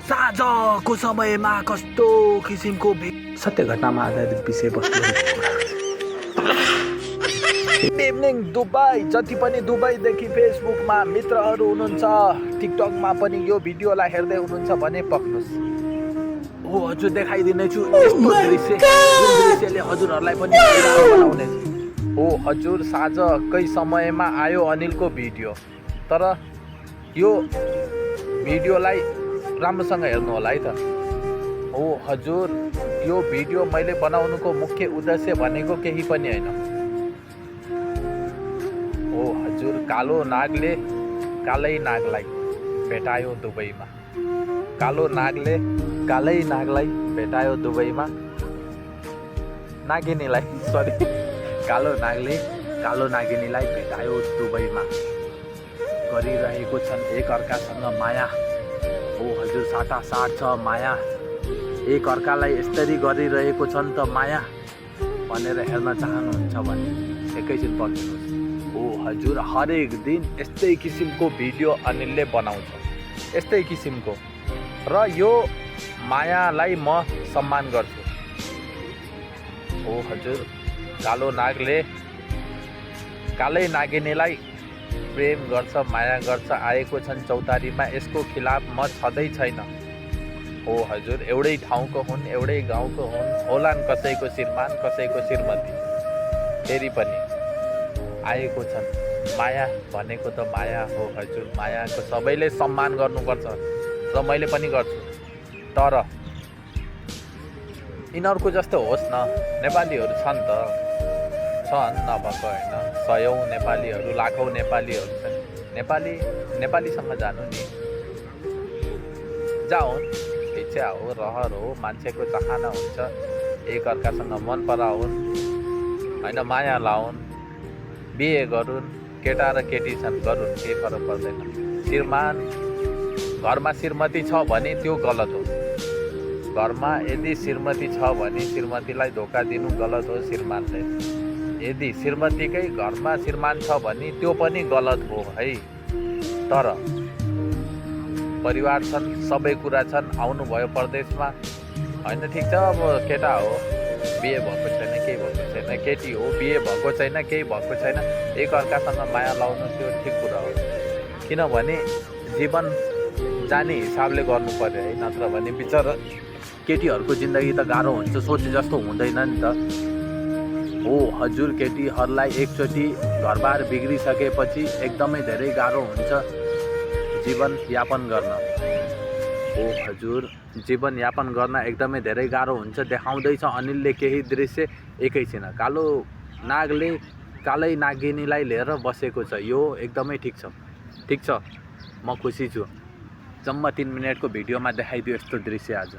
साँझको समयमा कस्तो किसिमको सत्य घटनामा आधारित विषयवस्तु। इभिनिङ दुबई, जति पनि दुबईदेखि फेसबुकमा मित्रहरू हुनुहुन्छ, टिकटकमा पनि यो भिडियोलाई हेर्दै हुनुहुन्छ भने पक्नुहोस्। हो हजुर, देखाइदिनेछु यस्तो दृश्य जुन दृश्यले हजुरहरूलाई पनि बनाउनेछ। हो हजुर, साँझकै समयमा आयो अनिलको भिडियो, तर यो भिडियोलाई राम्रोसँग हेर्नु होला है त। हो हजुर, यो भिडियो मैले बनाउनुको मुख्य उद्देश्य भनेको केही पनि होइन। हो हजुर, कालो नागले कालै नागलाई भेटायो दुबईमा। कालो नागले कालै नागलाई भेटायो दुबईमा। नागिनीलाई सरी, कालो नागले कालो नागिनीलाई भेटायो दुबईमा। गरिरहेको छन् एक अर्कासँग माया। हो हजुर, साटासाट छ माया। एक अर्कालाई यसरी गरिरहेको छन् त माया भनेर हेर्न चाहनुहुन्छ भने एकैछिन पर्खिनुहोस्। हो हजुर, हरेक दिन यस्तै किसिमको भिडियो अनिलले बनाउँछ, यस्तै किसिमको, र यो मायालाई म सम्मान गर्छु। हो हजुर, कालो नागले कालै नागिनीलाई प्रेम गर्छ, माया गर्छ, आएको छन् चौतारीमा। यसको खिलाफ म छँदै छैन। हो हजुर, एउटै ठाउँको हुन्, एउटै गाउँको हुन्, होलान् कसैको श्रीमान कसैको श्रीमती, फेरि पनि आएको छन्। माया भनेको त माया हो हजुर, मायाको सबैले सम्मान गर्नुपर्छ र मैले पनि गर्छु। तर यिनीहरूको जस्तो होस् न, नेपालीहरू छन् त, छन् नभएको होइन, सयौँ नेपालीहरू, लाखौँ नेपालीहरू छन्। नेपालीसँग जानु नि, जाउन्, इच्छा हो, रहर हो, मान्छेको चाहना हुन्छ, एक अर्कासँग मन पराउन् होइन, माया लाउन्, बिहे गरून्, केटा र केटी छन् गरून्, केही फरक पर्दैन। श्रीमान घरमा श्रीमती छ भने त्यो गलत हो। घरमा यदि श्रीमती छ भने श्रीमतीलाई धोका दिनु गलत हो श्रीमानले। यदि श्रीमतीकै घरमा श्रीमान छ भने त्यो पनि गलत हो है। तर परिवार छन्, सबै कुरा छन्, आउनुभयो परदेशमा होइन, ठिक छ, अब केटा हो, बिहे भएको छैन, केही भएको छैन, केटी हो, बिहे भएको छैन, केही भएको छैन, एक अर्कासँग माया लाउनु त्यो ठिक कुरा हो। किनभने जीवन जाने हिसाबले गर्नु पर्यो है, नत्र भने बिचरा केटीहरूको जिन्दगी त गाह्रो हुन्छ, सोचे जस्तो हुँदैन नि त। हो हजुर, केटीहरूलाई एकचोटि घरबार बिग्रिसकेपछि एकदमै धेरै गाह्रो हुन्छ जीवनयापन गर्न। हो हजुर, जीवनयापन गर्न एकदमै धेरै गाह्रो हुन्छ। देखाउँदैछ अनिलले केही दृश्य, एकैछिन। कालो नागले कालै नागिनीलाई लिएर बसेको छ, यो एकदमै ठिक छ, ठिक छ, म खुसी छु। जम्मा 3 मिनटको भिडियोमा देखाइदियो यस्तो दृश्य आज।